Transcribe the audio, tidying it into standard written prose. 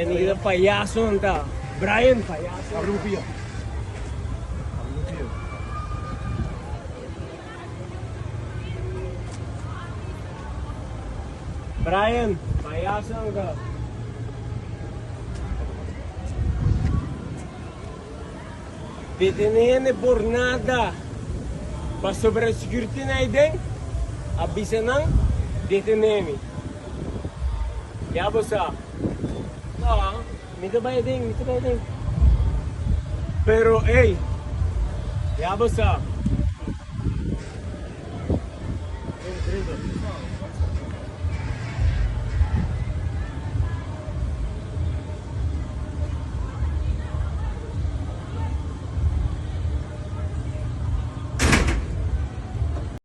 Hende ta payaso nan ta. Brian payaso. Abri bo pia. Abri bo pia. Brian payaso nan ta. Detene hende por nada. Pasobra security na aiden a bisa nan detene mi. Ya bo sa. No, mi ta bai aden, mi ta bai aden. Pero ey, ya bo sa.